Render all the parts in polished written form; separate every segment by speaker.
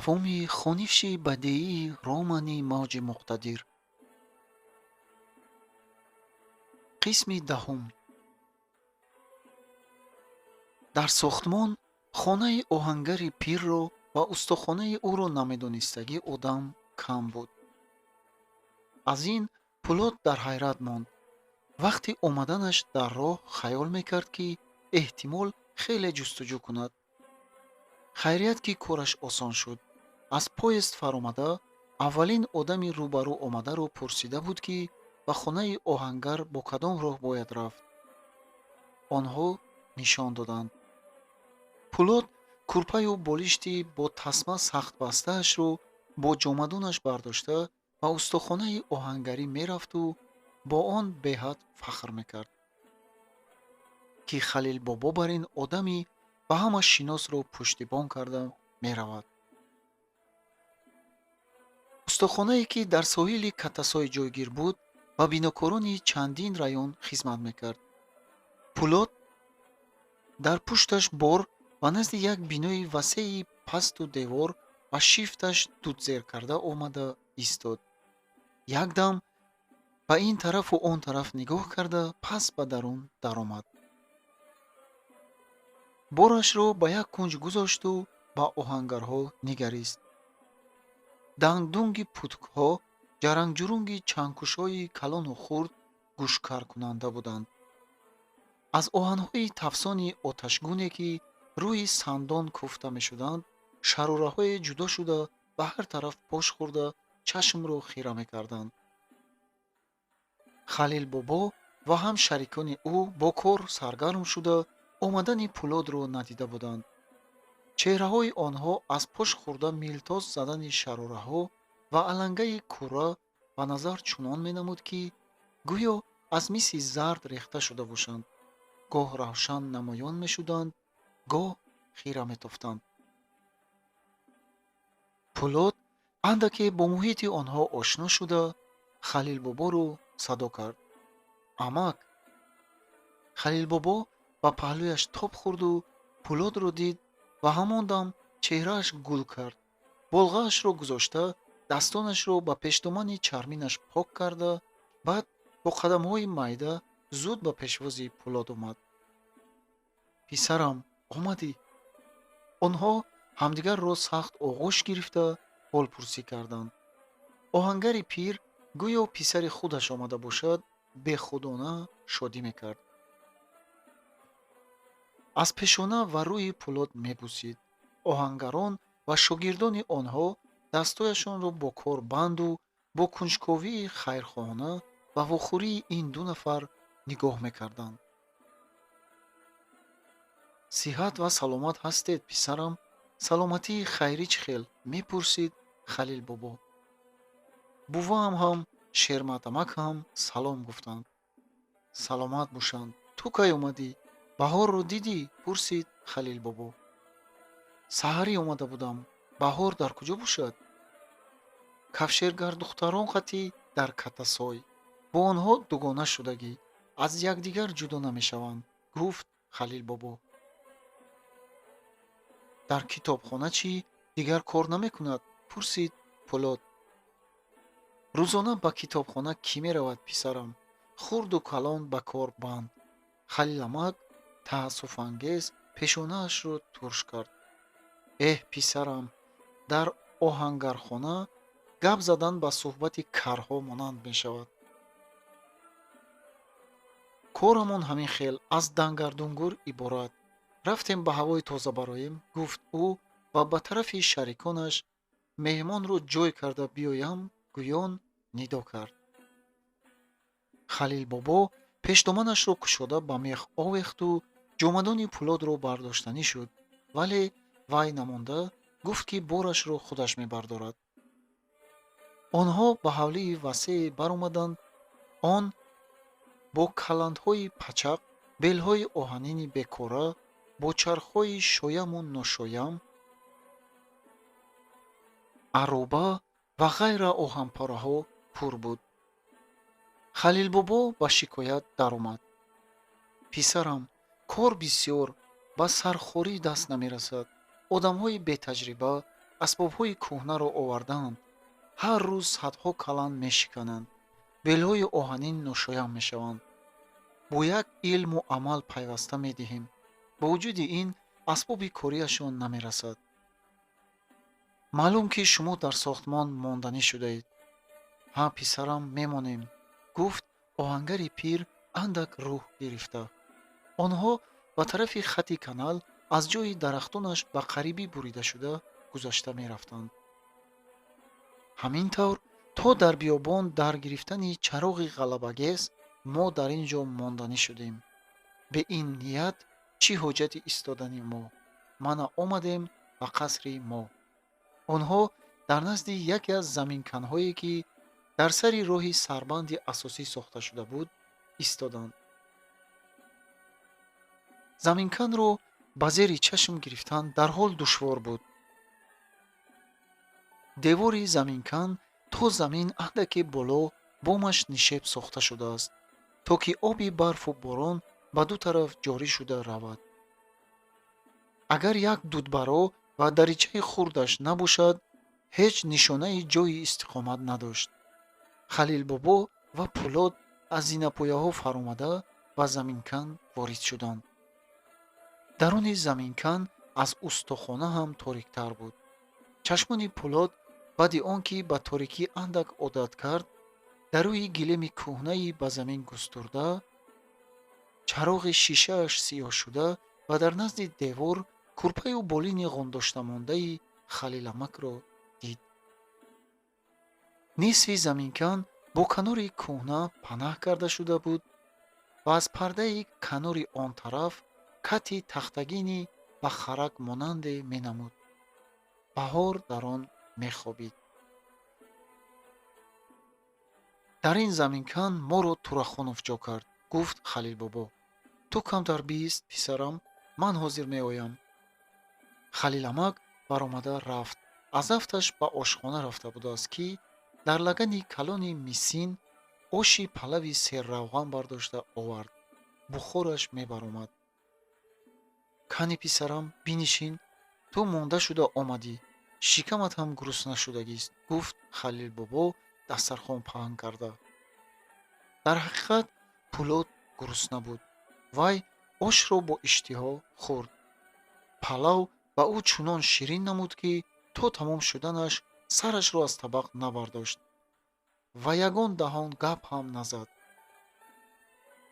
Speaker 1: Давоми хониши бадеии романи «Мавҷи муқтадир». Қисми 10. Дар сохтмон хонаи оҳангари пирро ва устохонаи ӯро намедонистагӣ одам кам буд. Аз ин Пулод дар ҳайрат монд. Вақти омаданаш дар роҳ хаёл мекард, ки эҳтимол хеле ҷустуҷӯ кунад. Хайрият, ки кораш осон шуд. Аз поезд фаромада, аввалин одами рӯ ба рӯ омадаро пурсида буд, ки ба хонаи оҳангар бо кадом роҳ бояд рафт. Онҳо нишон доданд. Пулод курпаю болишти бо тасма сахт бастаашро бо ҷомадонаш бардошта ба устохонаи оҳангарӣ мерафту бо он беҳад фахр мекард, ки Халилбобо бар ин одами ба ҳама шиносро пуштибон карда меравад. Устохонае, ки дар соҳили Каттасой ҷойгир буд, ба бинокорони чандин район хизмат мекард. Пулод дар пушташ бор ба назди як бинои васеи пасту девор ва шифташ дудзер карда омада истод. Як дам ба ин тарафу он тараф нигоҳ карда, пас ба дарун даромад. Борашро ба як кунҷ гузошту ба оҳангарҳо нигарист. Дангдунги путкҳо, ҷарангҷурунги чангкушҳои калону хурд гӯшкаркунанда буданд. Аз оҳанҳои тафсони оташгуне, ки рӯи сандон кӯфта мешуданд, шарораҳое ҷудо шуда ба ҳар тараф пош хӯрда чашмро хира мекарданд. Халилбобо ва ҳам шарикони ӯ бо кор саргарм шуда омадани Пулодро надида буданд. Чеҳраҳои онҳо аз пош хӯрда милтоз задани шарораҳо ва алангаи кӯра ба назар чунон менамуд, ки гӯё аз миси зард рехта шуда бошанд. Гоҳ равшан намоён мешуданд, гоҳ хира метофтанд. Пулод андаке бо муҳити онҳо ошно шуда, Халилбоборо садо кард: «Амак!» Халилбобо ба паҳлӯяш тоб хӯрду Пулодро дид ва ҳамон дам чеҳрааш гул кард. Болғаашро гузошта, дастонашро ба пешдомани чарминаш пок карда, баъд бо қадамҳои майда зуд ба пешвози Пулод омад. «Писарам, омадӣ?» Онҳо ҳамдигарро сахт оғӯш гирифта ҳолпурсӣ карданд. Оҳангари пир гӯё писари худаш омада бошад, бехудона шодӣ мекард. Аз пешона ва рӯи Пулод мебусид. Оҳангарон ва шогирдони онҳо дастҳояшонро бо кор банду бо кунҷковии хайрхоҳона ба вохӯрии ин ду нафар нигоҳ мекарданд. «Сиҳат ва саломат ҳастед, писарам? Саломатии хайрӣ чӣ хел?» мепурсид Халилбобо. «Буваам ҳам, Шерматамак ҳам салом гуфтанд.» «Саломат бошанд. Ту кай омадӣ? Баҳорро дидӣ?» пурсид Халилбобо. «Саҳарӣ омада будам. Баҳор дар куҷо бошад?» «Кафшергардухтарон қатӣ дар Каттасой. Бо онҳо дугона шудагӣ, аз якдигар ҷудо намешаванд», гуфт Халилбобо. «Дар китобхона чӣ, дигар кор намекунад?» пурсид Пулод. «Рӯзона ба китобхона кӣ меравад, писарам? Хурду калон ба кор банд.» Халиламак таассуфангез пешонаашро турш кард. «Эҳ, писарам, дар оҳангархона гап задан ба суҳбати карҳо монанд мешавад. Корамон ҳамин хел аз дангардунгур иборат. Рафтем ба ҳавои тоза бароем», гуфт ӯ ва ба тарафи шариконаш меҳмонро ҷой карда биёям гӯён нидо кард. Халилбобо пешдоманашро кушода ба мех овехту ҷомадони Пулодро бардоштанӣ шуд, вале вай намонда гуфт, ки борашро худаш мебардорад. Онҳо ба ҳавлии васее баромаданд. Он бо каландҳои пачақ, белҳои оҳанини бекора, бо чархҳои шояму ношоям, ароба ва ғайра оҳанпораҳо пур буд. Халилбобо ба шикоят даромад: «Писарам, кор бисёр, ба сархорӣ даст намерасад. Одамҳои бетаҷриба Асбобҳои кӯҳнаро овардаанд. Ҳар рӯз садҳо каланд мешикананд, белҳои оҳанин ношоям мешаванд. Бо як илму амал пайваста медиҳем. Бо вуҷуди ин асбоби кориашон намерасад. Маълум, ки шумо дар сохтмон монданӣ шудаед. Ҳа, писарам, мемонем, гуфт оҳангари пир андак рӯҳ гирифта. Онҳо ба тарафи хати канал аз ҷои дарахтонаш ба қарибӣ буридашуда гузашта мерафтанд. Ҳамин тавр то дар биёбон дар гирифтани чароғи ғалабагез мо дар ин ҷо монданӣ шудем. Бе ин ният чӣ ҳоҷати истодани мо? Мана омадем ба қасри мо. Онҳо дар назди яке аз заминканҳое, ки дар сари роҳи сарбанди асосӣ сохта шуда буд, истоданд. Заминканро ба зери чашм гирифтан дарҳол душвор буд. Девори заминкан то замин андаке боло бомаш нишеб сохта шудааст, то ки оби барфу борон ба ду тараф ҷорӣ шуда равад. Агар як дудбаро ва даричаи хурдаш набошад, ҳеҷ нишонаи ҷойи истиқомат надошт. Халилбобо ва Пӯлод аз зинапояҳо фаромада ба заминкан ворид шуданд. Даруни заминкан аз устохона ҳам ториктар буд. Чашмони Пӯлод баъди он ки ба торикӣ андак одат кард, дар рӯи гилеми кӯҳнаи ба замин густурда, чароғи шишааш сиёҳ шуда ва дар назди девор курпаю болини ғундоштамондаи Халиламакро дид. Нисфи заминкан бо канори кӯҳна панаҳ карда шуда буд ва аз пардаи канори он тараф кати тахтагини ба харак монанде менамуд. Баҳор дар он мехобид. Дар ин заминкан моро Турахонов ҷо кард, гуфт Халилбобо. Ту камтар биист, писарам, ман ҳозир меоям. Халиламак баромада рафт. Аз афташ ба ошхона рафта будааст, ки дар лагани калони мисин оши палави серравған бардошта овард. Бухораш мебаромад. Кани, писарам, бинишин, ту монда шуда омадӣ, шикамат ҳам гурусна шудагист, гуфт Халилбобо дастархон паҳн карда. Дар ҳақиқат Пӯлод гурусна буд. Вай ошро бо иштиҳо хӯрд. Палав ба ӯ чунон ширин намуд, ки то тамом шуданаш сарашро аз табақ набардошт ва ягон даҳон гап ҳам назад.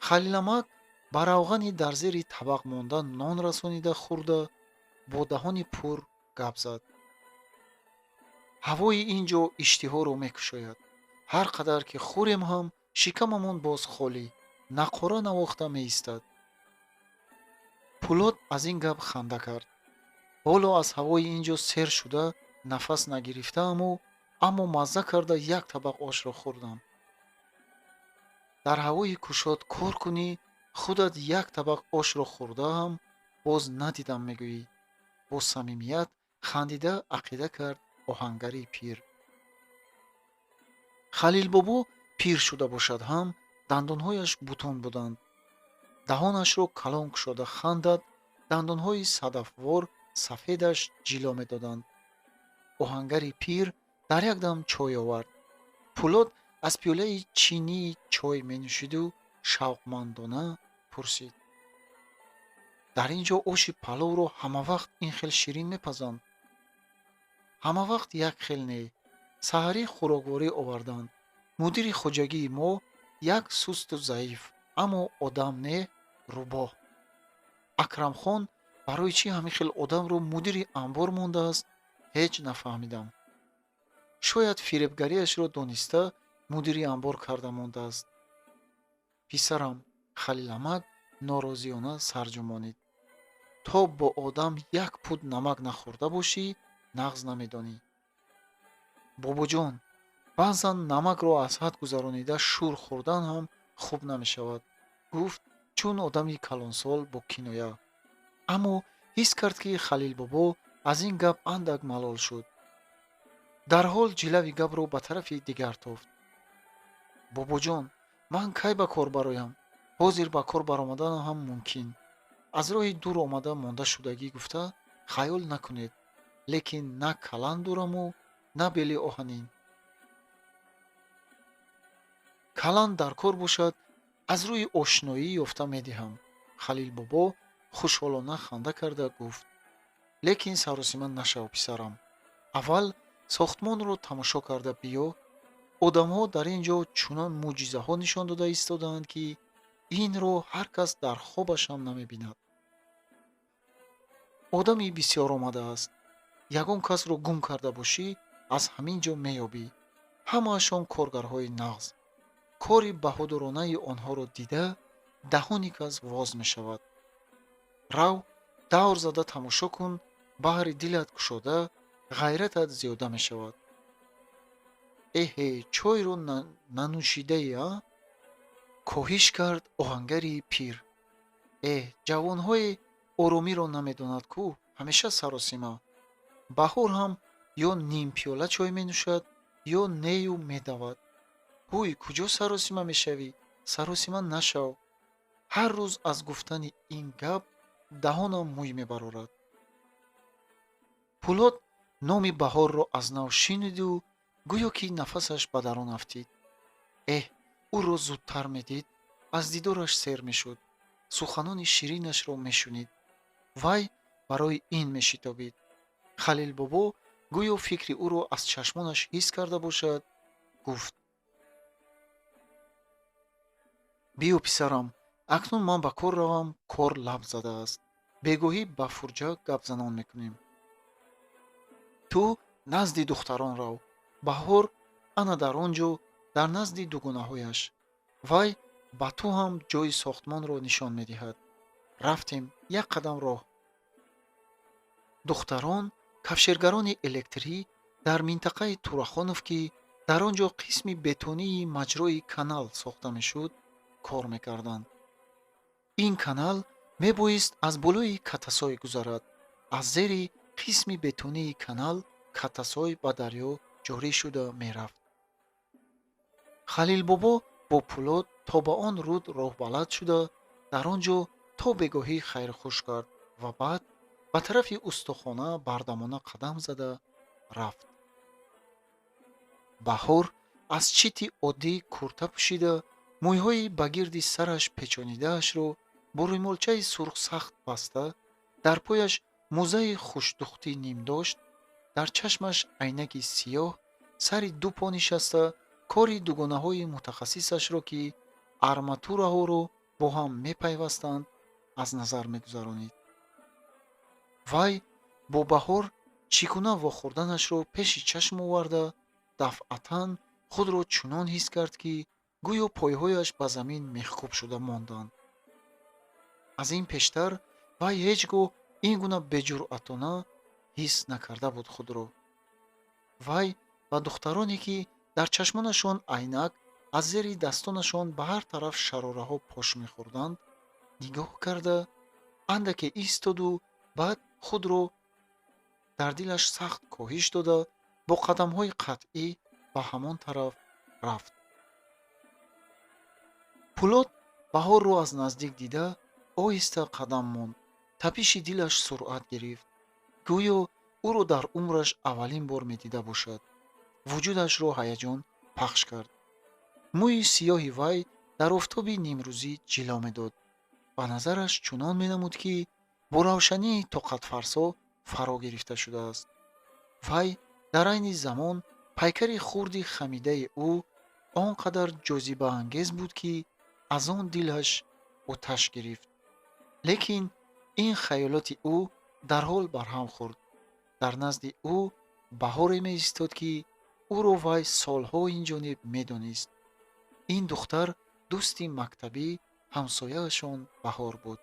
Speaker 1: Халиламак ба равғани дар зери табақ монда нон расонида хӯрда, бо даҳони пур гап зад. Ҳавои ин ҷо иштиҳоро мекушояд. Ҳар қадар ки хӯрем ҳам шикамамон боз холӣ, нақора навохта меистад. Пӯлод аз ин гап ханда кард. Ҳоло аз ҳавои ин ҷо сер шуда нафас нагирифтааму, аммо мазза карда як табақ ошро хӯрдам. Дар ҳавои кушод кор кунӣ, худат як табақ ошро хӯрда ҳам боз надидам мегӯӣ. Бо самимият хандида ақида кард оҳангари пир. Халилбобо пир шуда бошад ҳам, дандонҳояш бутун буданд. Даҳонашро калон кушода хандад, дандонҳои садафвор сафедаш ҷило медоданд. Оҳангари пир дар як дам чой овард. Пӯлод аз пиёлаи чинии чой менӯшиду шавқмандона пурсид: дар ин ҷо оши паловро ҳамавақт ин хел ширин мепазанд? Ҳамавақт як хел не. Саҳарӣ хӯрокворӣ оварданд. Мудири хоҷагии мо як сусту заиф, аммо одам не, рӯбоҳ. Акрамхон барои чӣ ҳамин хел одамро мудири анбор мондааст, ҳеҷ нафаҳмидам. Шояд фиребгариашро дониста мудири анбор карда мондааст. Писарам, Халиламак норозиёна сарҷумонид. То бо одам як пуд намак нахӯрда бошӣ, нағз намедонӣ. Бобоҷон, баъзан намакро аз ҳад гузаронида шӯр хӯрдан ҳам хуб намешавад, гуфт чун одами калонсол бо киноя. Аммо ҳис кард, ки Халилбобо аз ин гап андак малол шуд. Дарҳол ҷилави гапро ба тарафи дигар тофт. Бобоҷон, ман кай ба кор бароям? Ҳозир ба кор баромаданам ҳам мумкин. Аз роҳи дур омада монда шудагӣ гуфта хаёл накунед. Лекин на каланд дораму, на бели оҳанин. Каланд дар кор бошад, аз рӯи ошноӣ ёфта медиҳам. Халилбобо хушҳолона ханда карда гуфт: лекин саросима нашав, писарам. Аввал сохтмонро тамошо карда биё. Одамҳо дар ин ҷо чунон мӯъҷизаҳо нишон дода истодаанд, ки инро ҳар кас дар хобаш ҳам намебинад. Одами бисёр омадааст. Ягон касро гум карда бошӣ, аз ҳамин ҷо меёбӣ. Ҳамаашон коргарҳои нағз. Кори баҳодуронаи онҳоро дида, даҳони кас воз мешавад. Рав, давр зада тамошо кун, баҳри дилат кушода, ғайратат зиёда мешавад. Эҳе, чойро нанӯшидаи, а? Коҳиш кард оҳангари пир. Эҳ, ҷавонҳое оромиро намедонад ку, ҳамеша саросима. Баҳор ҳам ё нимпиёла чой менӯшад, ё нею медавад. Ҳуй, куҷо саросима мешавӣ? Саросима нашав. Ҳар рӯз аз гуфтани ин гап даҳонам мӯй мебарорад. Пулод номи Баҳорро аз нав шиниду гӯё ки нафасаш ба дарун афтид. Эҳ, ӯро зудтар медид, аз дидораш сер мешуд, суханони ширинашро мешунид. Вай барои ин мешитобид. Халилбобо гӯё фикри ӯро аз чашмонаш ҳис карда бошад, гуфт: биё, писарам, акнун ман ба кор равам, кор лаб задааст. Бегоҳӣ ба фурҷа гапзанон мекунем. Ту назди духтарон рав. Баҳор ана дар он ҷо, дар назди дугонаҳояш. Вай ба ту ҳам ҷои сохтмонро нишон медиҳад. Рафтем, як қадам роҳ. Духтарон кафшергарони электрӣ дар минтақаи Турахонов, ки дар он ҷо қисми бетонии маҷрои канал сохта мешуд, кор мекарданд. Ин канал мебоист аз болои Катасой гузарад. Аз зери қисми бетонии канал Катасой ба дарё ҷорӣ шуда мерафт. Халилбобо бо Пулод то ба он руд роҳбалад шуда, дар он ҷо то бегоҳӣ хайрхуш кард ва баъд ба тарафи устохона бардамона қадам зада рафт. Баҳор аз чити оддӣ курта пӯшида, мӯйҳои ба гирди сараш печонидаашро бо рӯймолчаи сурх сахт баста, дар пояш мӯзаи хушдухтӣ ним дошт, дар чашмаш айнаки сиёҳ, сари ду по нишаста, кори дугонаҳои мутахассисашро, ки арматураҳоро бо ҳам мепайвастанд, аз назар мегузаронид. Вай бо Баҳор чӣ гуна вохӯрданашро пеши чашм оварда, дафъатан худро чунон ҳис кард, ки гӯё пойҳояш ба замин мехкӯб шуда монданд. Аз ин пештар вай ҳеҷ гоҳ ин гуна беҷуръатона ҳис накарда буд худро. Вай ба духтароне, ки дар чашмонашон айнак, аз зери дастонашон ба ҳар тараф шарораҳо пош мехӯрданд, нигоҳ карда, андаке истоду баъд худро дар дилаш сахт коҳиш дода, бо қадамҳои қатъӣ ба ҳамон тараф рафт. Пулод Баҳорро аз наздик дида, оҳиста қадам монд. Тапиши дилаш суръат гирифт. Гӯё ӯро дар умраш аввалин бор медида бошад. Вуҷудашро ҳаяҷон пахш кард. Мӯи сиёҳи вай дар офтоби нимрӯзӣ ҷило медод. Ба назараш чунон менамуд, ки бо равшании тоқатфарсо фаро гирифта шудааст. Вай дар айни замон пайкари хурди хамидаи ӯ он қадар ҷозибаангез буд, ки аз он дилаш оташ гирифт. Лекин ин хаёлоти ӯ дарҳол барҳам хӯрд. Дар назди ӯ Баҳоре меистод, ки ӯро вай солҳо инҷониб медонист. Ин духтар дӯсти мактабӣ ҳамсояашон Баҳор буд.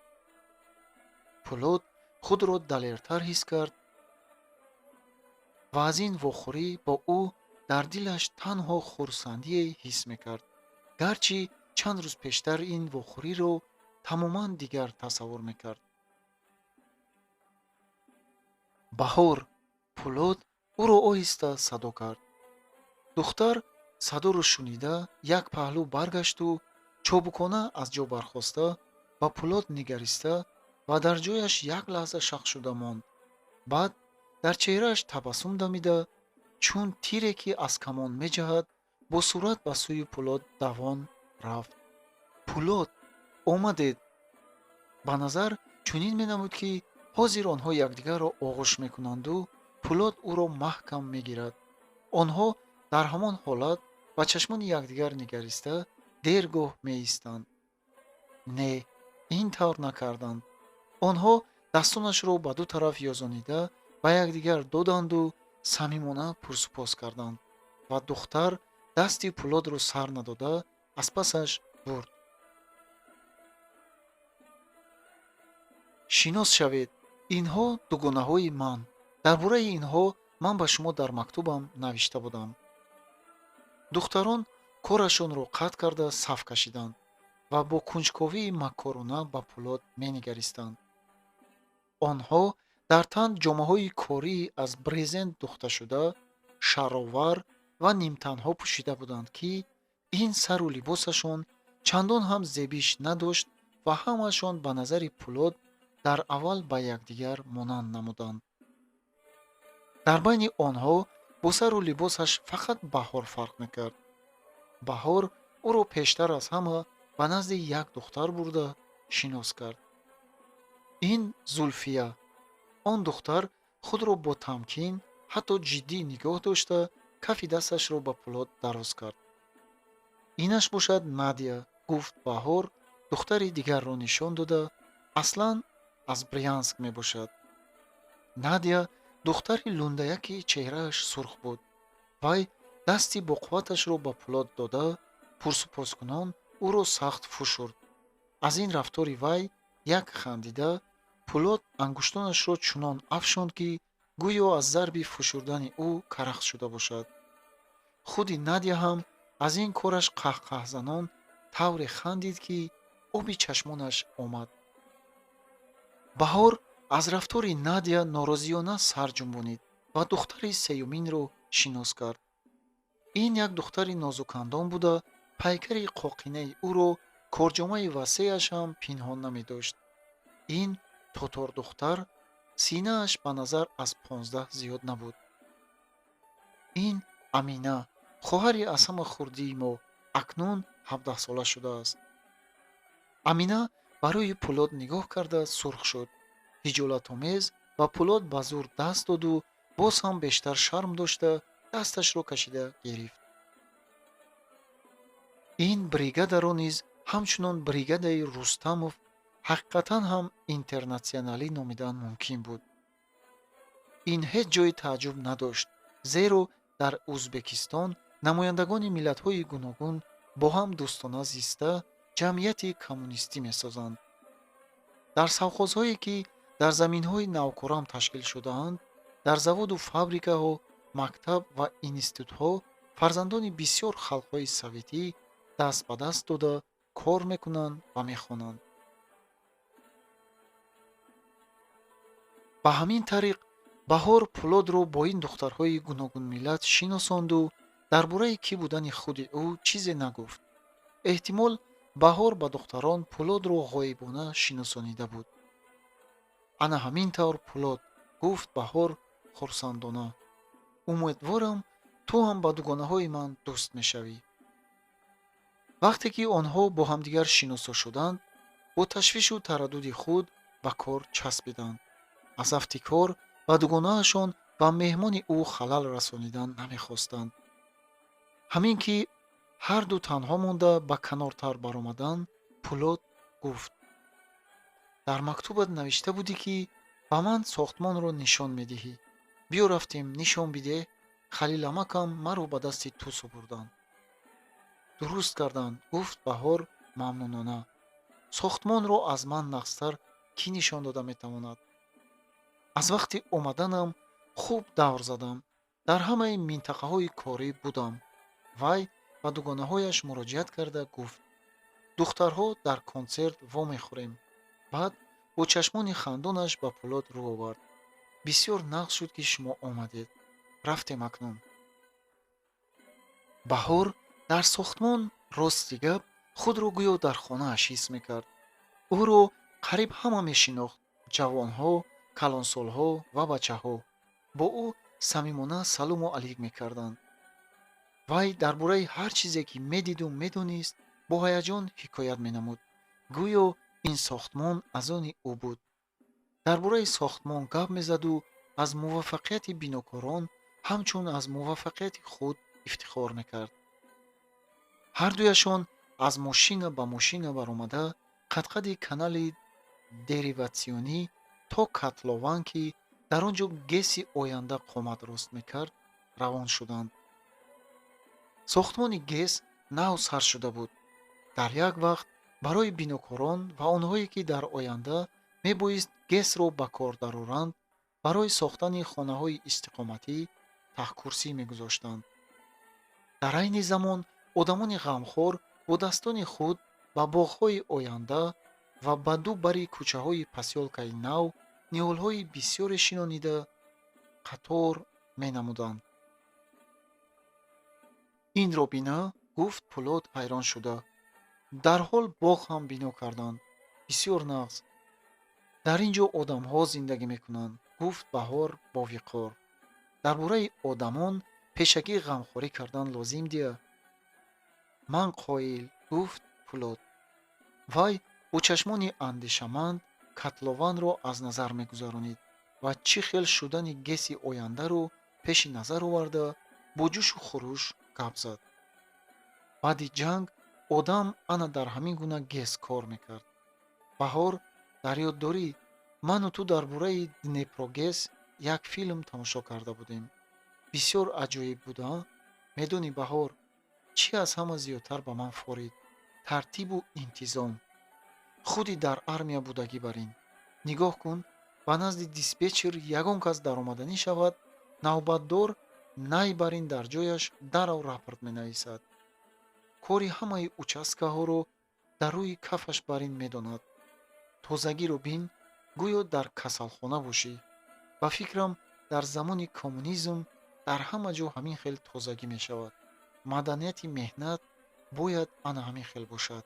Speaker 1: Пулод худро далертар ҳис кард ва аз ин вохӯрӣ бо ӯ дар дилаш танҳо хурсандие ҳис мекард, гарчи чанд рӯз пештар ин вохӯриро тамоман дигар тасаввур мекард. Баҳор! Пулод ӯро оҳиста садо кард. Духтар садоро шунида, як паҳлӯ баргашту чобукона аз ҷо бархоста, ба Пулод нигариста ва дар ҷояш як лаҳза шах шуда монд. Баъд Дар чеҳрааш табассум дамида, чун тире ки аз камон меҷаҳад, бо суръат ба сӯи Пулод давон рафт. Пулод, омадед! Ба назар чунин менамуд, ки ҳозир онҳо якдигарро оғӯш мекунанду Пулод ӯро маҳкам мегирад. Онҳо дар ҳамон ҳолат ба чашмони якдигар нигариста дергоҳ меистанд. Не, ин тавр накарданд. Онҳо дастонашро ба ду тараф ёзонида ба якдигар доданду самимона пурсупос карданд ва духтар дасти Пулодро сар надода аз пасаш бурд. Шинос шавед, инҳо дугонаҳои ман. Дар бораи инҳо ман ба шумо дар мактубам навишта будам. Духтарон корашонро қатъ карда саф кашиданд ва бо кунҷковии маккорона ба Пулод менигаристанд. Онҳо дар тан ҷомаҳои кории аз брезент духташуда, шаровар ва нимтанҳо пӯшида буданд, ки ин сару либосашон чандон ҳам зебиш надошт ва ҳамаашон ба назари Пулод дар аввал ба якдигар монанд намуданд. Дар байни онҳо бо сару либосаш фақат Баҳор фарқ мекард. Баҳор ӯро пештар аз ҳама ба назди як духтар бурда шинос кард. Ин Зулфия. Он духтар худро бо тамкин, ҳатто ҷиддӣ нигоҳ дошта, кафи дасташро ба Пулод дароз кард. Инаш бошад Надя, гуфт Баҳор, духтари дигарро нишон дода, аслан аз Брянск мебошад. Надя духтари лундаяки чеҳрааш сурх буд. Вай дасти боқувваташро ба Пулод дода, пурсупоскунон ӯро сахт фушурд. Аз ин рафтори вай як хандида, Пулод ангуштонашро чунон афшонд, ки гӯё аз зарби фушурдани ӯ карахт шуда бошад. Худи Надя ҳам аз ин кораш қаҳқаҳзанон тавре хандид, ки оби чашмонаш омад. Баҳор аз рафтори Надя норозиёна сар ҷунбонид ва духтари сеюминро шинос кард. Ин як духтари нозукандом буда, пайкари қоқинаи ӯро корҷомаи васеаш ҳам пинҳон намедошт. Ин тотордухтар синааш ба назар аз 15 зиёд набуд. Ин Амина, хоҳари аз ҳама хурдии мо, акнун 17сола шудааст. Амина барои Пулод нигоҳ карда сурх шуд. Ҳиҷолатомез ба Пулод ба зур даст доду боз ҳам бештар шарм дошта дасташро кашида гирифт. Ин бригадаро низ ҳамчунон бригадаи Рустамов ҳақиқатан ҳам интернатсионалӣ номидан мумкин буд. Ин ҳеҷ ҷои тааҷҷуб надошт, зеро дар Ӯзбекистон намояндагони миллатҳои гуногун бо ҳам дӯстона зиста ҷамъияти коммунистӣ месозанд. Дар совхозҳое ки дар заминҳои навкорам ташкил шудаанд, дар заводу фабрикаҳо, мактаб ва институтҳо фарзандони бисёр халқҳои советӣ даст ба даст дода кор мекунанд ва мехонанд. Ба ҳамин тариқ Баҳор Пулодро бо ин духтарҳои гуногунмиллат шиносонду дар бораи кӣ будани худи ӯ чизе нагуфт. Эҳтимол, Баҳор ба духтарон Пулодро ғоибона шиносонида буд. Ана ҳамин тавр, Пулод, гуфт Баҳор хурсандона, умедворам, ту ҳам ба дугонаҳои ман дӯст мешавӣ. Вақте ки онҳо бо ҳамдигар шиносо шуданд, бо ташвишу тараддуди худ ба кор часпиданд. Аз афти кор ба дугонаашон ва меҳмони ӯ халал расонидан намехостанд. Ҳамин ки ҳарду танҳо монда ба канортар баромаданд, Пулод гуфт: дар мактубат навишта будӣ, ки ба ман сохтмонро нишон медиҳӣ. Биё рафтем, нишон бидеҳ. Халиламакам маро ба дасти ту супурданд. Дуруст карданд, гуфт Баҳор мамнунона. Сохтмонро аз ман нағзтар кӣ нишон дода метавонад? Аз вақти омаданам хуб давр задам. Дар ҳамаи минтақаҳои корӣ будам. Вай ба дугонаҳояш муроҷиат карда гуфт: духтарҳо, дар консерт вомехӯрем. Баъд бо чашмони хандонаш ба Пулод рӯ овард. Бисёр нағз шуд, ки шумо омадед. Рафтем акнун. Баҳор дар сохтмон рости гап худро гӯё дар хонааш ҳис мекард. Ӯро қариб ҳама мешинохт: ҷавонҳо, калонсолҳо ва бачаҳо. Бо ӯ самимона салому алейк мекарданд. Вай дар бораи ҳар чизе, ки медиду медонист, бо ҳаяҷон ҳикоят менамуд, гӯё ин сохтмон аз они ӯ буд. Дар бораи сохтмон гап мезаду аз муваффақияти бинокорон ҳамчун аз муваффақияти худ ифтихор мекард. Ҳардуяшон аз мошина ба мошина баромада, қадқади канали дериватсионӣ то котлован, ки дар он ҷо ГЭСи оянда қомат рост мекард, равон шуданд. Сохтмони ГЭС нав сар шуда буд. Дар як вақт барои бинокорон ва онҳое, ки дар оянда мебоист ГЭСро ба кор дароранд, барои сохтани хонаҳои истиқоматӣ таҳкурсӣ мегузоштанд. Дар айни замон одамони ғамхор бо дастони худ ба боғҳои оянда ва ба ду бари кӯчаҳои посёлкаи нав ниҳолҳои бисёре шинонида қатор менамуданд. Инро бина, гуфт Пулод ҳайрон шуда. Дарҳол боғ ҳам бино карданд. Бисёр нағз. Дар ин ҷо одамҳо зиндагӣ мекунанд, гуфт Баҳор бо виқор. Дар бораи одамон пешакӣ ғамхорӣ кардан лозим дия. Ман қоил, гуфт Пулод. Вай бо чашмони андешаманд котлованро аз назар мегузаронид ва чӣ хел шудани ГЭСи ояндаро пеши назар оварда, бо ҷӯшу хуруш гап зад. Баъди ҷанг одам ана дар ҳамин гуна ГЭС кор мекард. Баҳор, дар ёд дорӣ, ману ту дар бораи Днепрогэс як филм тамошо карда будем. Бисёр аҷоиб буд, а? Медонӣ, Баҳор, чӣ аз ҳама зиёдтар ба ман форид? Тартибу интизом. Худи дар армия будагӣ бар ин. Нигоҳ кун, ба назди диспетчер ягон кас даромаданӣ шавад, навбатдор най бар ин дар ҷояш дарав рапорт менависад. Кори ҳамаи участкаҳоро дар рӯи кафаш бар ин медонад. Тозагиро бин, гӯё дар касалхона бошӣ. Ба фикрам, дар замони коммунизм дар ҳама ҷо ҳамин хел тозагӣ мешавад. Маданияти меҳнат бояд ана ҳамин хел бошад.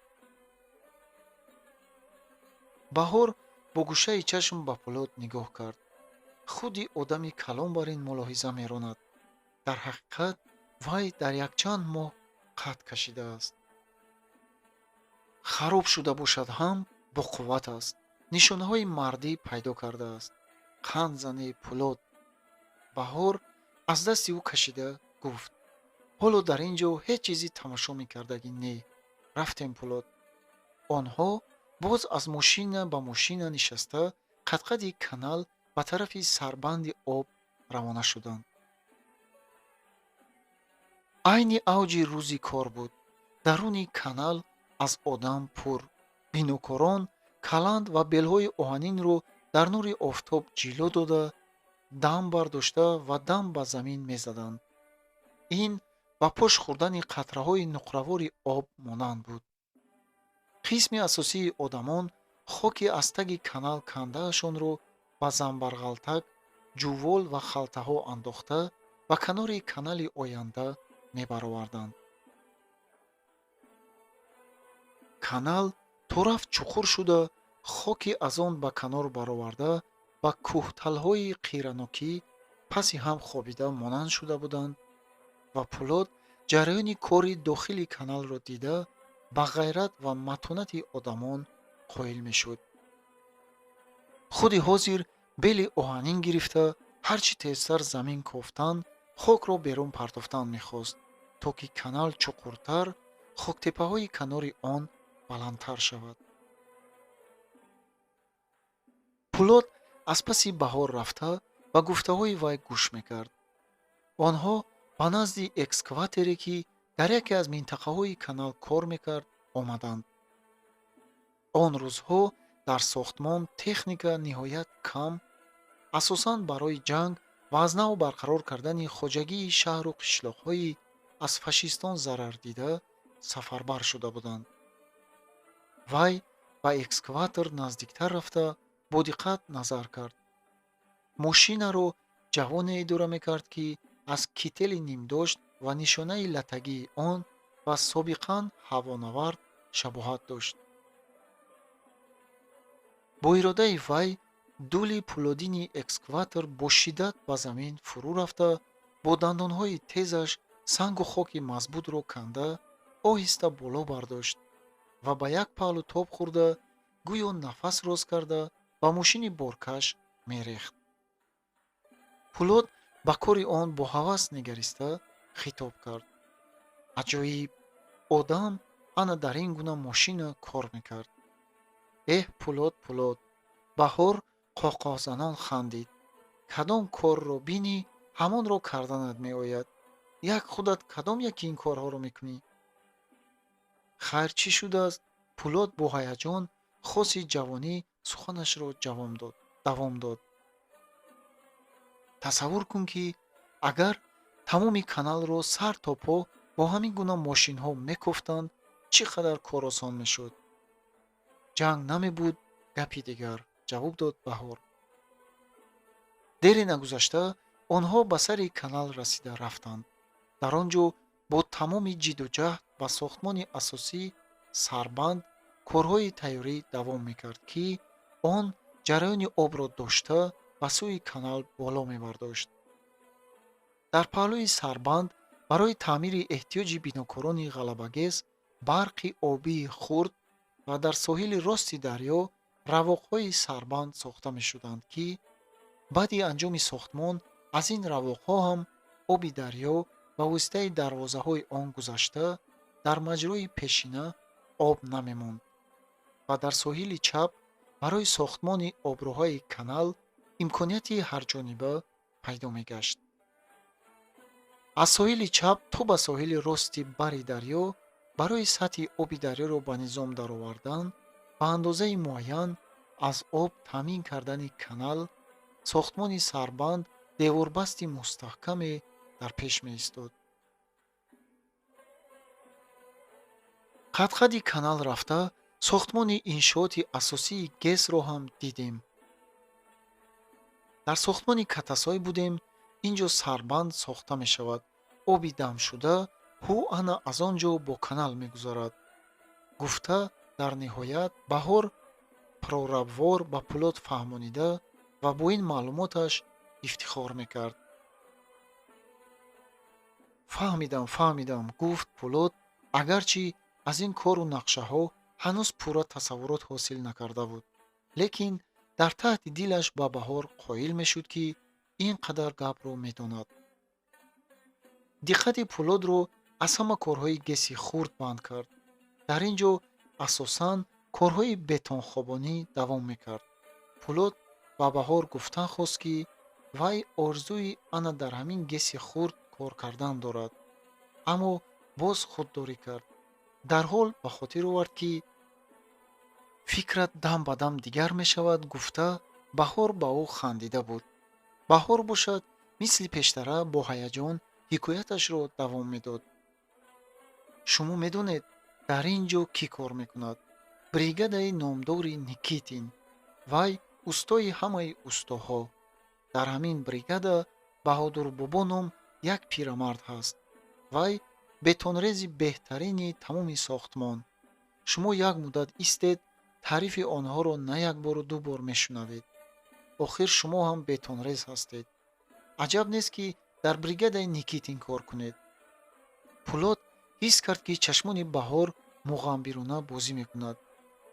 Speaker 1: Баҳор бо гӯшаи чашм ба Пулод нигоҳ кард. Худи одами калон бар ин мулоҳиза меронад. Дар ҳақиқат вай дар якчанд моҳ қад кашидааст. Хароб шуда бошад ҳам боқувват аст. Нишонаҳои мардӣ пайдо кардааст. Қанд зане, Пулод. Баҳор аз дасти ӯ кашида гуфт: ҳоло дар ин ҷо ҳеҷ чизи тамошо мекардагӣ не. Рафтем, Пулод. Онҳо боз аз мошина ба мошина нишаста, қадқади канал ба тарафи сарбанди об равона шуданд. Айни авҷи рӯзи кор буд. Даруни канал аз одам пур. Бинокорон каланд ва белҳои оҳанинро дар нури офтоб ҷило дода, дам бардошта ва дам ба замин мезаданд. Ин ба пош хӯрдани қатраҳои нуқравори об монанд буд. Қисми асосии одамон хоки аз таги канал кандаашонро ба замбарғалтак, ҷувол ва халтаҳо андохта, ба канори канали оянда мебароварданд. Канал торафт чуқур шуда, хоки аз он ба канор бароварда, ба кӯҳталҳои қиранокӣ паси ҳам хобида монанд шуда буданд ва Пулод ҷараёни кори дохили каналро дида, ба ғайрат ва матонати одамон қоил мешуд. Худи ҳозир бели оҳанин гирифта, ҳарчи тезтар замин кофтан, хокро берун партофтан мехост, то ки канал чуқуртар, хоктепаҳои канори он баландтар шавад. Пулод аз паси Баҳор рафта, ба гуфтаҳои вай гӯш мекард. Онҳо ба назди экскаваторе, ки дар яке аз минтақаҳои канал кор мекард, омаданд. Он рӯзҳо дар сохтмон техника ниҳоят кам, асосан барои ҷанг ва аз нав барқарор кардани хоҷагии шаҳру қишлоқҳои аз фашистон зарардида сафарбар шуда буданд. Вай ба экскаватор наздиктар рафта, бо диққат назар кард. Мошинаро ҷавоне идора мекард, ки аз кители нимдошт ва нишонаи латагии он ба собиқан ҳавонавард шабоҳат дошт. Бо иродаи вай Дули пӯлодини экскаватор бо шиддат ба замин фурӯ рафта, бо дандонҳои тезаш сангу хоки мазбутро канда оҳиста боло бардошт ва ба як паҳлӯ тоб хӯрда, гӯё нафас роз карда, ба мошини боркаш мерехт. Пӯлод ба кори он бо ҳавас нигариста хитоб кард: «Аҷоиб! Одам ана дар ин гуна мошина кор мекард». «Эҳ, Пӯлод, Пӯлод!» Баҳор қоҳқоҳзанон хандид. «Кадом корро бинӣ, ҳамонро карданат меояд. Як худат кадом яки ин корҳоро мекунӣ?» Хайр, чӣ шудааст? Пӯлод бо ҳаяҷон хоси ҷавонӣ суханашро давом дод. Тасаввур кун, ки агар тамоми каналро сар то по бо ҳамин гуна мошинҳо мекофтанд, чӣ қадар кор осон мешуд. Ҷанг намебуд, гапи дигар, ҷавоб дод Баҳор. Дере нагузашта онҳо ба сари канал расида рафтанд. Дар он ҷо бо тамоми ҷидду ҷаҳд ба сохтмони асосӣ сарбанд корҳои тайёрӣ давом мекард, ки он ҷараёни обро дошта ба сӯи канал боло мебардошт. Дар паҳлӯи сарбанд барои таъмири эҳтиёҷи бинокорони Ғалабагез барқи обии хурд ва дар соҳили рости дарё равоқҳои сарбанд сохта мешуданд, ки баъди анҷоми сохтмон аз ин равоқҳо ҳам оби дарё ба воситаи дарвозаҳои он гузашта дар маҷрои пешина об намемонд ва дар соҳили чап барои сохтмони оброҳаи канал имконияти ҳарҷониба пайдо мегашт. Аз соҳили чап то ба соҳили рости бари дарё барои сатҳи оби дарёро ба низом даровардан, ба андозаи муайян аз об таъмин кардани канал, сохтмони сарбанд деворбасти мустаҳкаме дар пеш меистод. Қадқади канал рафта, сохтмони иншооти асосии ГЭС-ро ҳам дидем. Дар сохтмони Катасой будем, ин ҷо сарбанд сохта мешавад. Оби дамшуда ҳу ана аз он ҷо бо канал мегузарад. Гуфта дар ниҳоят Баҳор прорабвор ба Пӯлод фаҳмонида ва бо ин маълумоташ ифтихор мекард. Фаҳмидам, фаҳмидам, гуфт Пӯлод, агарчи аз ин кору нақшаҳо ҳанӯз пурра тасаввурот ҳосил накарда буд, лекин дар таҳти дилаш ба Баҳор қоил мешуд, ки ин қадар гапро медонад. Диққати Пӯлодро аз ҳама корҳои ГЭСи хурд банд кард. Дар ин ҷо асосан корҳои бетонхобонӣ давом мекард. Пӯлод ба Баҳор гуфтан хост, ки вай орзуи ана дар ҳамин ГЭСи хурд кор кардан дорад, аммо боз худдорӣ кард. Дарҳол ба хотир овард, ки фикрат дам ба дам дигар мешавад, гуфта Баҳор ба ӯ хандида буд. Баҳор бошад, мисли пештара бо ҳаяҷон ҳикояташро давом медод. Шумо медонед, дар ин ҷо кӣ кор мекунад? Бригадаи номдори Никитин. Вай устои ҳамаи устоҳо. Дар ҳамин бригада Баҳодурбобо ном як пирамард ҳаст. Вай бетонрези беҳтарини тамоми сохтмон. Шумо як муддат истед, таърифи онҳоро на як бору ду бор мешунавед. Охир шумо ҳам бетонрез ҳастед. Аҷаб нест, ки дар бригадаи Никитин кор кунед. Пӯлод ҳис кард, ки чашмони Баҳор муғамбирона бозӣ мекунад.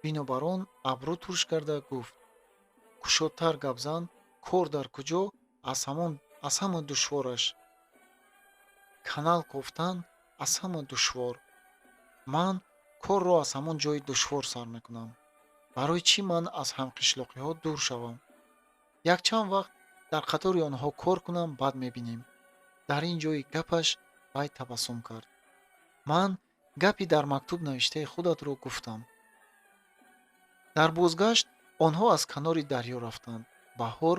Speaker 1: Бинобар он абрӯ турш карда гуфт: кушодтар гап зан, кор дар куҷо аз ҳама душвораш? Канал кофтан аз ҳама душвор. Ман корро аз ҳамон ҷои душвор сар мекунам. Барои чӣ ман аз ҳамқишлоқиҳо дур шавам? Якчанд вақт дар қатори онҳо кор кунам, баъд мебинем. Дар ин ҷои гапаш вай табассум кард. Ман гапи дар мактуб навиштаи худатро гуфтам. Дар бозгашт онҳо аз канори дарё рафтанд. Баҳор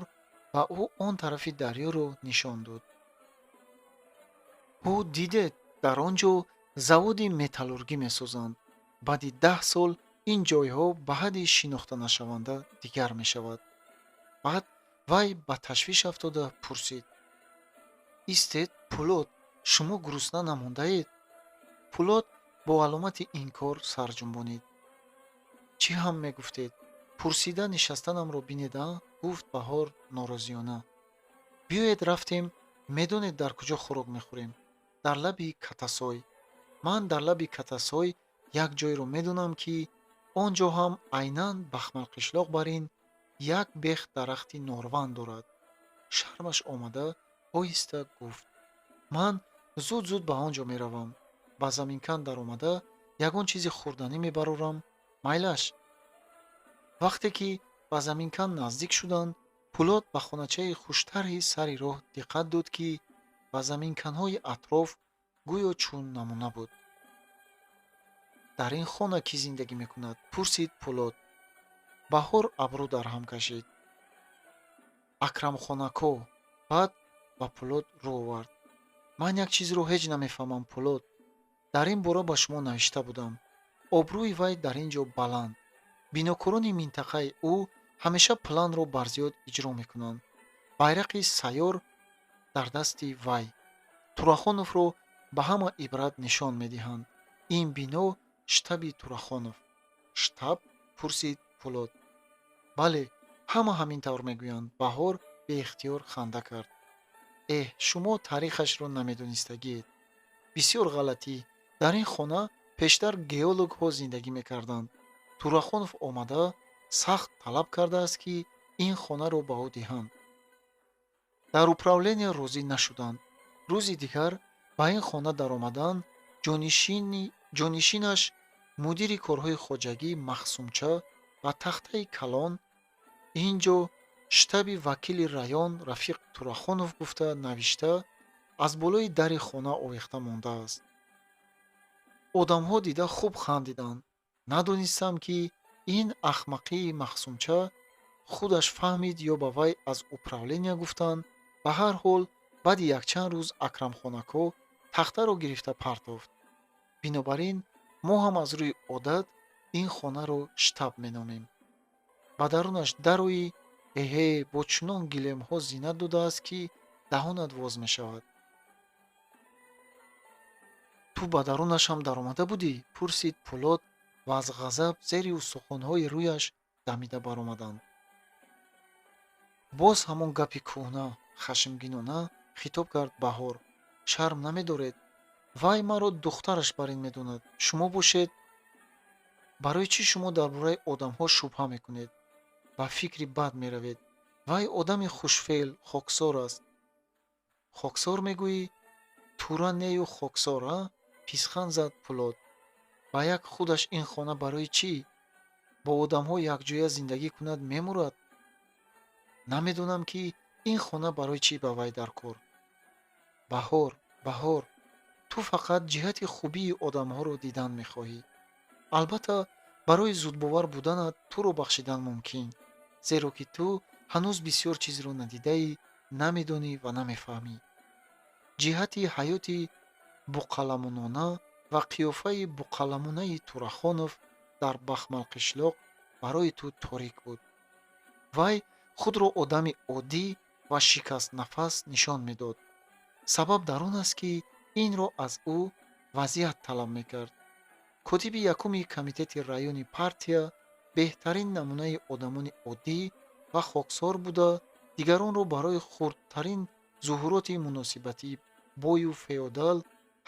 Speaker 1: ба ӯ он тарафи дарёро нишон дод. Ҳу, дидед, дар он ҷо заводи металлургӣ месозанд. Баъди 10 сол ин ҷойҳо ба ҳадди шинохтанашаванда дигар мешавад. Баъд вай ба ташвиш афтода пурсид: истед, Пӯлод, шумо гурусна намондаед? Пӯлод бо аломати инкор сар ҷунбонид. Чӣ ҳам мегуфтед? Пурсида нишастанамро бинеда, гуфт Баҳор норозиёна. Биёед рафтем, медонед дар куҷо хӯрок мехӯрем? Дар лаби Катасой. Ман дар лаби Катасой як ҷойро медонам, ки он ҷо ҳам айнан Бахмалқишлоқ бар ин як бех дарахти норван дорад. Шармаш омада оҳиста гуфт: ман зуд-зуд ба он ҷо меравам. Ба заминкан даромада ягон чизи хӯрданӣ мебарорам. Майлаш. Вақте ки ба заминкан наздик шуданд, Пулод ба хоначаи хуштарҳи сари роҳ диққат дод, ки ба заминканҳои атроф гӯё чун намуна буд. Дар ин хона кӣ зиндагӣ мекунад? Пурсид Пулод. Баҳор абрӯ дар ҳам кашид. Акрамхонако. Баъд ба Пулод рӯ овард. Ман як чизро ҳеҷ намефаҳмам, Пулод. Дар ин бора ба шумо навишта будам. Обрӯи вай дар ин ҷо баланд. Бинокорони минтақаи ӯ ҳамеша планро барзиёд иҷро мекунанд. Байрақи сайёр дар дасти вай. Турахоновро ба ҳама ибрат нишон медиҳанд. Ин бино штаби Турахонов. Штаб? Пурсид Пулод. Бале, ҳама ҳамин тавр мегӯянд. Баҳор беихтиёр ханда кард. Эҳ, шумо таърихашро намедонистагиед. Бисёр ғалатӣ. Дар ин хона пештар геологҳо зиндагӣ мекарданд. Турахонов омада сахт талаб кардааст, ки ин хонаро ба ӯ диҳанд. Дар управления розӣ нашуданд. Рӯзи дигар ба ин хона даромадан ҷонишинаш, мудири корҳои хоҷагӣ Махсумча ба тахтаи калон ин ҷо штаби вакили район Рафиқ Турахонов гуфта навишта аз болои дари хона овехта мондааст. Одамҳо дида хуб хандиданд. Надонистам, ки ин ахмақии Махсумча худаш фаҳмид ё ба вай аз управления гуфтанд. Ба ҳар ҳол, баъди якчанд рӯз Акрамхонако тахтаро гирифта партофт. Бинобар ин мо ҳам аз рӯи одат ин хонаро штаб меномем. Ба дарунаш дароӣ, эҳе, бо чунон гилемҳо зинат додааст, ки даҳонат воз мешавад. Ту ба дарунаш ҳам даромада будӣ? Пурсид Пулод ва аз ғазаб зери устухонҳои рӯяш дамида баромаданд. Боз ҳамон гапи кӯҳна, хашмгинона хитоб кард Баҳор. Шарм намедоред? Вай маро духтараш бар ин медонад. Шумо бошед. Барои чӣ шумо дар бораи одамҳо шубҳа мекунед? Ба фикри бад меравед. Вай одами хушфеъл, хоксор аст. Хоксор мегӯӣ? Тура нею хоксор, а? Писхан зад Пулод. Ба як худаш ин хона барои чӣ? Бо одамҳо якҷоя зиндагӣ кунад, мемурад. Намедонам, ки ин хона барои чӣ ба вай дар кор. Баҳор, Баҳор, ту фақат ҷиҳати хубии одамҳоро дидан мехоҳӣ. Албатта, барои зудбовар буданат туро бахшидан мумкин, зеро ки ту ҳанӯз бисёр чизро надидаӣ, намедонӣ ва намефаҳмӣ. Ҷиҳати ҳаёти буқаламунона ва қиёфаи буқаламунаи Турахонов дар Бахмалқишлоқ барои ту торик буд. Вай худро одами оддӣ ва шикастнафас нишон медод. Сабаб дар он аст, ки инро аз ӯ вазъият талаб мекард. Котиби якуми комитети райони партия беҳтарин намунаи одамони оддӣ ва хоксор буда, дигаронро барои хурдтарин зуҳуроти муносибатии бою феодал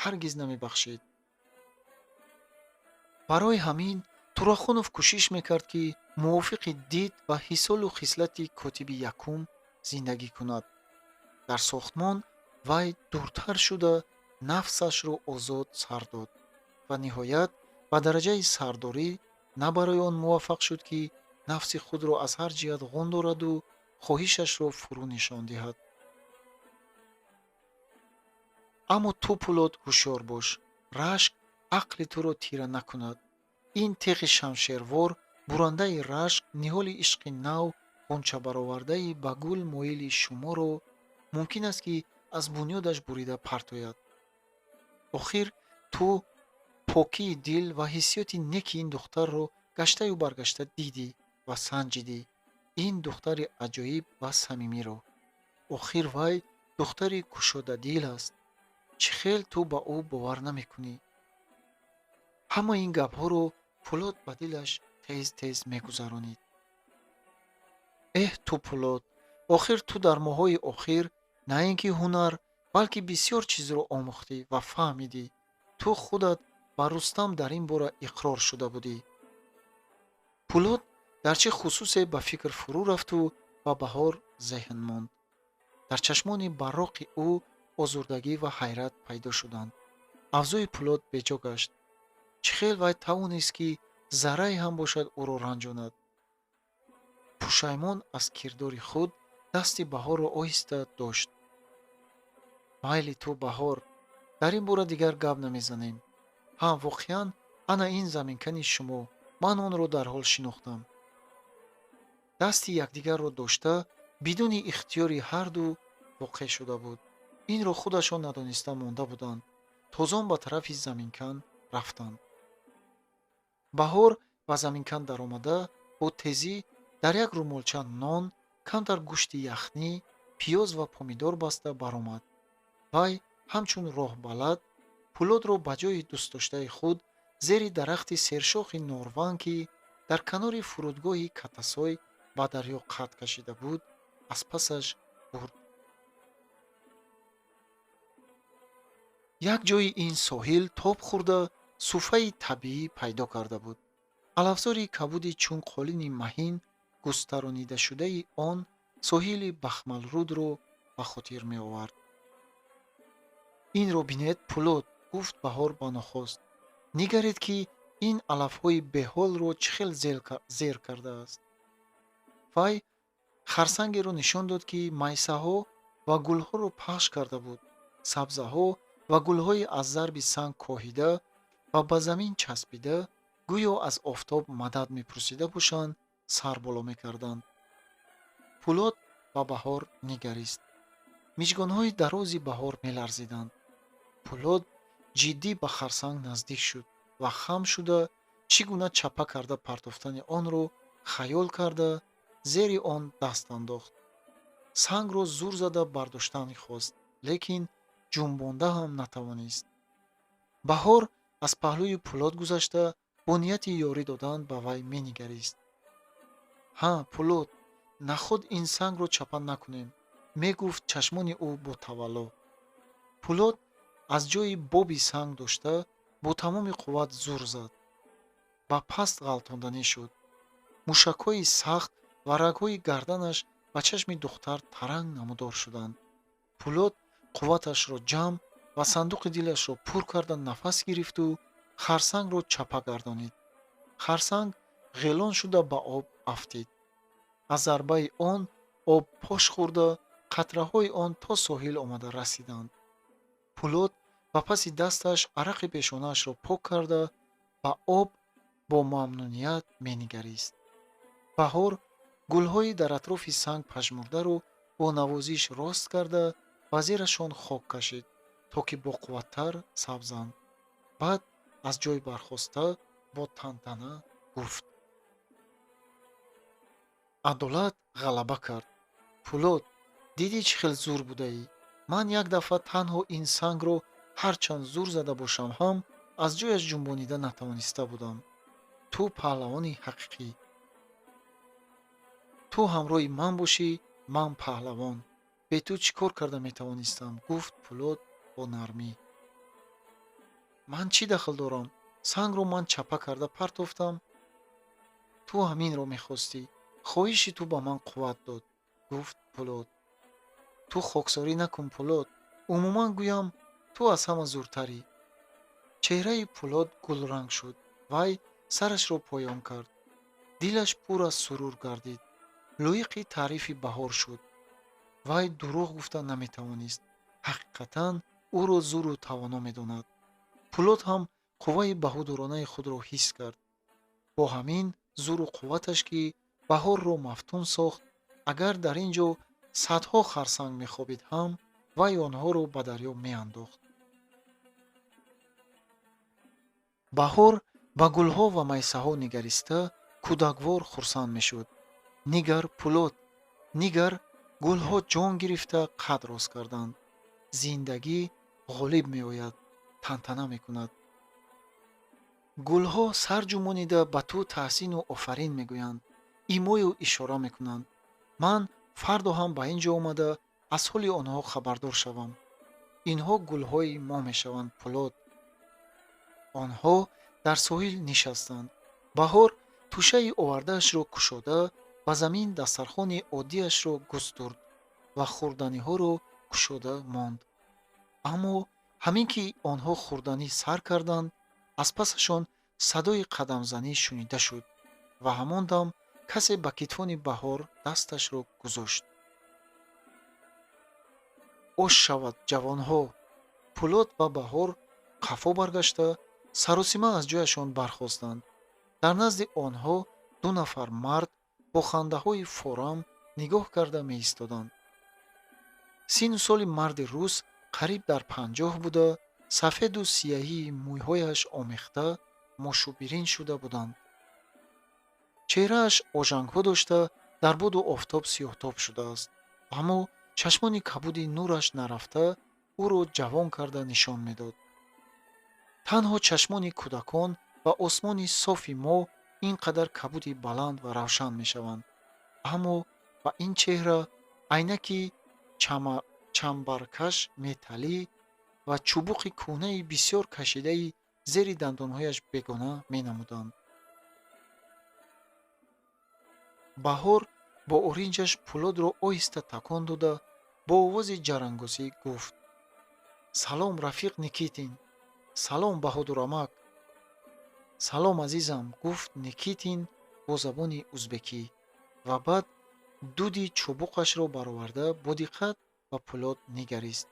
Speaker 1: ҳаргиз намебахшид. Барои ҳамин Турахонов кӯшиш мекард, ки мувофиқи дид ва ҳисолу хислати котиби якум зиндагӣ кунад. Дар сохтмон вай дуртар шуда нафсашро озод сар дод ва ниҳоят ба дараҷаи сардорӣ на барои он муваффақ шуд, ки нафси худро аз ҳар ҷиҳат ғун дораду хоҳишашро фурӯ нишон диҳад. Аммо ту, Пулод, ҳушёр бош. Рашк ақли туро тира накунад. Ин теғи шамшервор, бурандаи рашк, ниҳоли ишқи нав, ғунчабаровардаи ба гул моили шуморо мумкин аст, ки аз бунёдаш бурида партояд. Охир ту покии дил ва ҳиссиёти неки ин духтарро гаштаю баргашта дидӣ ва санҷидӣ. Ин духтари аҷоиб ва самимиро. Охир вай духтари кушодадил аст. Чӣ хел ту ба ӯ бовар намекунӣ? Ҳамаи ин гапҳоро Пулод ба дилаш тез-тез мегузаронид. Эҳ, ту Пулод, охир ту дар моҳҳои охир на ин ки ҳунар, балки бисёр чизро омӯхтӣ ва фаҳмидӣ. Ту худат ба Рустам дар ин бора иқрор шуда будӣ. Пулод дар чӣ хусусе ба фикр фурӯ рафту ба Баҳор зеҳн монд. Дар чашмони барроқи ӯ озурдагӣ ва ҳайрат пайдо шуданд. Авзои Пулод беҷо гашт. Чӣ хел вай тавонист, ки заррае ҳам бошад ӯро ранҷонад? Пушаймон аз кирдори худ дасти Баҳорро оҳиста дошт. Майли ту, Баҳор, дар ин бора дигар гап намезанем. Ҳа, воқеан ана ин заминкани шумо, ман онро дарҳол шинохтам. Дасти якдигарро дошта бидуни ихтиёри ҳарду воқеъ шуда буд. Инро худашон надониста монда буданд. Тозон ба тарафи заминкан рафтанд. Баҳор ба заминкан даромада бо тезӣ дар як румолча нон, камтар гӯшти яхнӣ, пиёз ва помидор баста баромад. Вай ҳамчун роҳбалад Пулодро ба ҷои дӯстдоштаи худ зери дарахти сершохи норван, ки дар канори фурудгоҳи Катасой ба дарё қад кашида буд, аз пасаш бурд. Як ҷои ин соҳил тоб хӯрда суфаи табиӣ пайдо карда буд. Алафзори кабуди чун қолини маҳин густаронидашудаи он соҳили Бахмалрудро ба хотир меовард. Инро бинед, Пулод, гуфт Баҳор ба нохост. Нигаред, ки ин алафҳои беҳолро чӣ хел зер кардааст. Вай харсангеро нишон дод, ки майсаҳо ва гулҳоро пахш карда буд. Сабзаҳо ва гулҳои аз зарби санг коҳида ва ба замин часпида, гӯё аз офтоб мадад мепурсида бошанд, сар боло мекарданд. Пулод ба Баҳор нигарист. Миҷгонҳои дарози Баҳор меларзиданд. Пулод ҷиддӣ ба харсанг наздик шуд ва хам шуда чӣ гуна чапа карда партофтани онро хаёл карда зери он даст андохт. Сангро зур зада бардоштан хост, лекин ҷунбонда ҳам натавонист. Баҳор аз паҳлӯи Пулод гузашта бо нияти ёрӣ додан ба вай менигарист. Ҳа, Пулод, наход ин сангро чапа накунем, мегуфт чашмони ӯ бо тавалло. Пулод аз ҷои боби санг дошта бо тамоми қувват зур зад. Ба паст ғалтонданӣ шуд. Мушакҳои сахт ва рагҳои гарданаш ба чашми духтар таранг намудор шуданд. Пулод қувваташро ҷамъ ва сандуқи дилашро пур карда нафас гирифту харсангро чапа гардонид. Харсанг ғелон шуда ба об афтид. Аз зарбаи он об пош хӯрда қатраҳои он то соҳил омада расиданд. Пулод ба паси дасташ арақи пешонаашро пок карда ба об бо мамнуният менигарист. Баҳор гулҳои дар атрофи санг пажмурдаро бо навозиш рост карда ба зерашон хок кашид, то ки боқувваттар сабзанд. Баъд аз ҷой бархоста бо тантана гуфт: Адолат ғалаба кард. Пулод, дидӣ чӣ хел зур будаӣ? Ман як дафъа танҳо ин сангро ҳарчанд зур зада бошам ҳам аз ҷояш ҷунбонида натавониста будам. Ту паҳлавони ҳақиқӣ. Ту ҳамроҳи ман бошӣ, ман паҳлавон. Бе ту чӣ кор карда метавонистам? Гуфт Пулод бо нармӣ. Ман чӣ дахл дорам? Сангро ман чапа карда партофтам. Ту ҳаминро мехостӣ. Хоҳиши ту ба ман қувват дод, гуфт Пулод. Ту хоксорӣ накун, Пулод. Умуман гӯям, ту аз ҳама зуртарӣ. Чеҳраи Пулод гулранг шуд. Вай сарашро поён кард. Дилаш пур аз сурур гардид. Лоиқи таърифи Баҳор шуд. Вай дурӯғ гуфта наметавонист. Ҳақиқатан ӯро зуру тавоно медонад. Пулод ҳам қувваи баҳодуронаи худро ҳис кард. Бо ҳамин зуру қувваташ, ки Баҳорро мафтун сохт, агар дар ин ҷо садҳо харсанг мехобид ҳам, вай онҳоро ба дарё меандохт. Баҳор ба гулҳо ва майсаҳо нигариста кӯдаквор хурсанд мешуд. Нигар, Пулод, нигар, гулҳо ҷон гирифта қад рост карданд. Зиндагӣ ғолиб меояд, тантана мекунад. Гулҳо сар ҷумонида ба ту таҳсину офарин мегӯянд, имою ишора мекунанд. Ман фардо ҳам ба ин ҷо омада аз ҳоли онҳо хабардор шавам. Инҳо гулҳои мо мешаванд, Пулод. Онҳо дар соҳил нишастанд. Баҳор тӯшаи овардаашро кушода, ба замин дастархони оддиашро густурд ва хӯрданиҳоро кушода монд. Аммо ҳамин ки онҳо хӯрданӣ сар карданд, аз пасашон садои қадамзанӣ шунида шуд ва ҳамон дам касе ба китфони Баҳор дасташро гузошт. Ош шавад, ҷавонҳо! Пулод ва Баҳор қафо баргашта, саросима аз ҷояшон бархостанд. Дар назди онҳо ду нафар мард бо хандаҳои форам нигоҳ карда меистоданд. Сину соли марди рус қариб дар 50 буда, сафеду сияҳии мӯйҳояш омехта мошубирин шуда буданд. Чеҳрааш ожангҳо дошта, дар боду офтоб сиёҳтоб шудааст, аммо чашмони кабуди нураш нарафта ӯро ҷавон карда нишон медод. Танҳо чашмони кӯдакон ва осмони софи мо ин қадар кабуди баланд ва равшан мешаванд, аммо ба ин чеҳра айнаки чамбаркаш металлӣ ва чӯбуқи кӯҳнаи бисёр кашидаи зери дандонҳояш бегона менамуданд. Баҳор бо оринҷаш Пулодро оҳиста такон дода, бо овози ҷарангосӣ гуфт: «Салом, рафиқ Никитин! Салом, Баҳодурамак!» «Салом, азизам», гуфт Никитин бо забони узбекӣ ва баъд дуди чӯбуқашро бароварда бо диққат ба Пулод нигарист.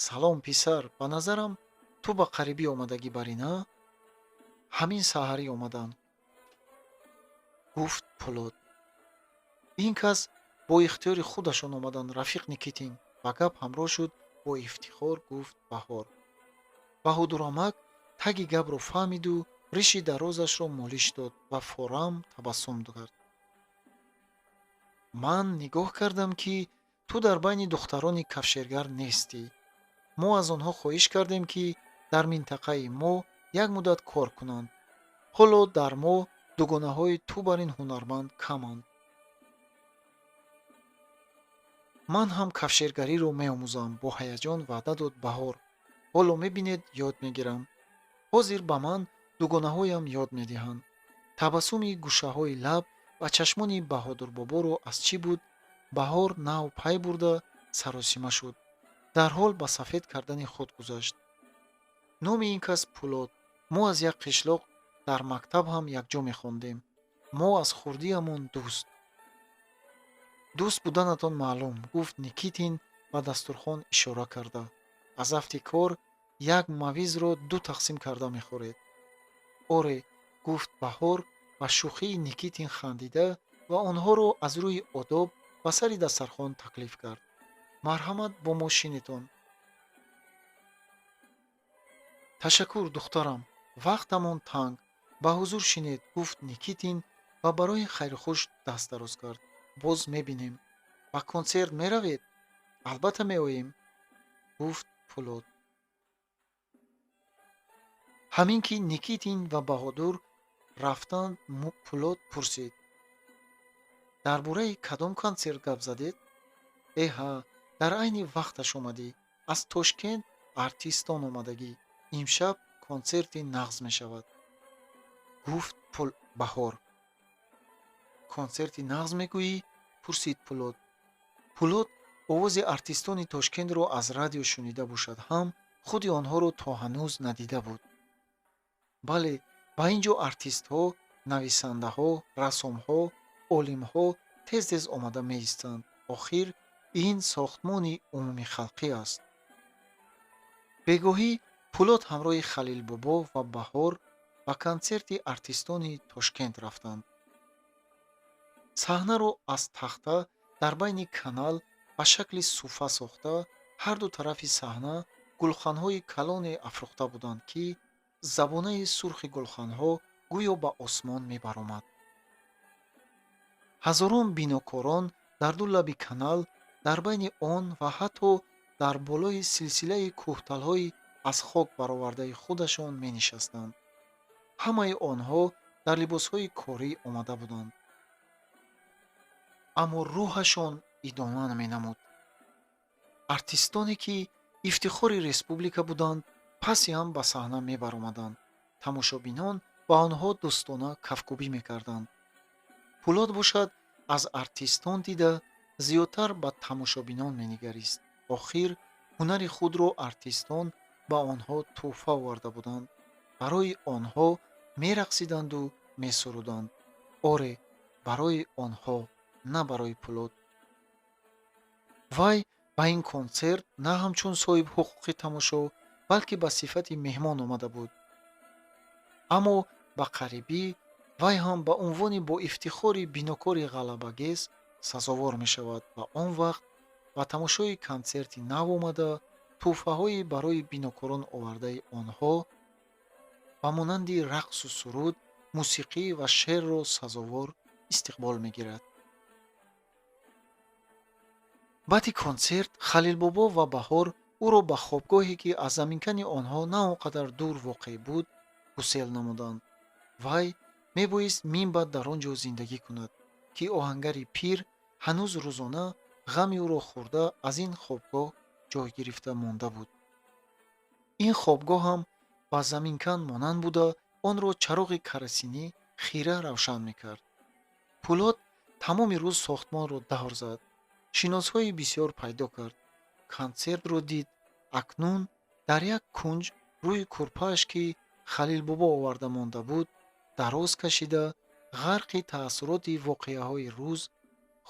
Speaker 1: «Салом, писар, ба назарам, ту ба қарибӣ омадагӣ барӣ, на?» «Ҳамин саҳарӣ омадам», гуфт Пулод. «Ин кас бо ихтиёри худашон омаданд, рафиқ Никитин», ба гап ҳамроҳ шуд бо ифтихор гуфт Баҳор. Баҳодурамак таги гапро фаҳмиду риши дарозашро молиш дод ва форам табассум кард. «Ман нигоҳ кардам, ки ту дар байни духтарони кафшергар нестӣ. Мо аз онҳо хоҳиш кардем, ки дар минтақаи мо як муддат кор кунанд. Ҳоло дар мо дугонаҳои ту бар ин ҳунарманд каманд. Ман ҳам кафшергариро меомӯзам», бо ҳаяҷон ваъда дод Баҳор. «Ҳоло мебинед, ёд мегирам. Ҳозир ба ман дугонаҳоям ёд медиҳанд». Табассуми гӯшаҳои лаб ва чашмони Баҳодурбоборо аз чӣ буд, Баҳор нав пай бурда саросима шуд. Дарҳол ба сафед кардани худ гузашт. «Номи ин кас Пулод. Мо аз як қишлоқ, дар мактаб ҳам якҷо мехондем. Мо аз хурдиамон дӯст». «Дӯст буданатон маълум», гуфт Никитин ба дастурхон ишора карда. «Аз афти кор як мавизро ду тақсим карда мехӯред». «Оре», гуфт Баҳор ба шӯхии Никитин хандида ва онҳоро аз рӯи одоб ба сари дастархон таклиф кард. «Марҳамат, бо мо шинетон». «Ташаккур, духтарам, вақтамон танг. Ба ҳузур шинед», гуфт Никитин ва барои хайрухуш даст дароз кард. «Боз мебинем. Ба консерт меравед?» «Албатта меоем», гуфт Пулод. Ҳамин ки Никитин ва Баҳодур рафтанд, Пулод пурсид: «Дар бораи кадом консерт гап задед?» «Эҳа, дар айни вақташ омадӣ. Аз Тошкент артистон омадагӣ. Имшаб консерти нағз мешавад», гуфт Баҳор. «Консерти нағз мегӯӣ?» пурсид Пулод. Пулод овози артистони Тошкентро аз радио шунида бошад ҳам, худи онҳоро то ҳанӯз надида буд. «Бале, ба ин ҷо артистҳо, нависандаҳо, рассомҳо, олимҳо тез-тез омада меистанд. Охир ин сохтмони умумихалқӣ аст». Бегоҳӣ Пулод ҳамроҳи Халилбобо ва Баҳор ба консерти артистони Тошкент рафтанд. Саҳнаро аз тахта дар байни канал ба шакли суфа сохта, ҳар ду тарафи саҳна гулханҳои калоне афрӯхта буданд, ки забонаи сурхи гулханҳо гӯё ба осмон мебаромад. Ҳазорон бинокорон дар ду лаби канал, дар байни он ва ҳатто дар болои силсилаи кӯҳталҳои аз хок баровардаи худашон менишастанд. Ҳамаи онҳо дар либосҳои корӣ омада буданд. Аммо рӯҳашон идома менамуд. Артистоне, ки ифтихори республика буданд, паси ҳам ба саҳна мебаромаданд. Тамошобинон ба онҳо дӯстона кафкӯбӣ мекарданд. Пӯлод бошад, аз артистон дида зиёдтар ба тамошобинон менигарист. Охир ҳунари худро артистон ба онҳо тӯҳфа оварда буданд. Барои онҳо мерақсиданду месуруданд. Оре, барои онҳо, на барои Пӯлод. Вай ба ин консерт на ҳамчун соҳибҳуқуқи тамошо, балки ба сифати меҳмон омада буд. Аммо ба қарибӣ вай ҳам ба унвони боифтихори бинокори ғалабагез сазовор мешавад ва он вақт ба тамошои консерти нав омада, тӯҳфаҳои барои бинокорон овардаи онҳо ба монанди рақсу суруд, мусиқӣ ва шеърро сазовор истиқбол мегирад. Баъди консерт Халилбобо ва Баҳор ӯро ба хобгоҳе, ки аз заминкани онҳо на он қадар дур воқеъ буд, гусел намуданд. Вай мебоист минбаъд дар он ҷо зиндагӣ кунад, ки оҳангари пир ҳанӯз рӯзона ғами ӯро хӯрда аз ин хобгоҳ ҷой гирифта монда буд. Ин хобгоҳ ҳам ба заминкан монанд буда, онро чароғи карасинӣ хира равшан мекард. Пӯлод тамоми рӯз сохтмонро давр зад, шиносҳои бисёр пайдо кард, консертро дид. Акнун дар як кунҷ рӯи кӯрпааш, ки Халилбобо оварда монда буд, дароз кашида, ғарқи таассуроти воқеаҳои рӯз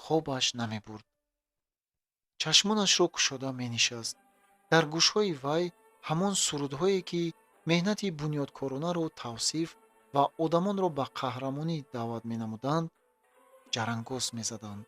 Speaker 1: хобаш намебурд. Чашмонашро кушода менишаст. Дар гӯшҳои вай ҳамон сурудҳое, ки меҳнати бунёдкоронаро тавсиф ва одамонро ба қаҳрамонӣ даъват менамуданд, ҷарангос мезаданд.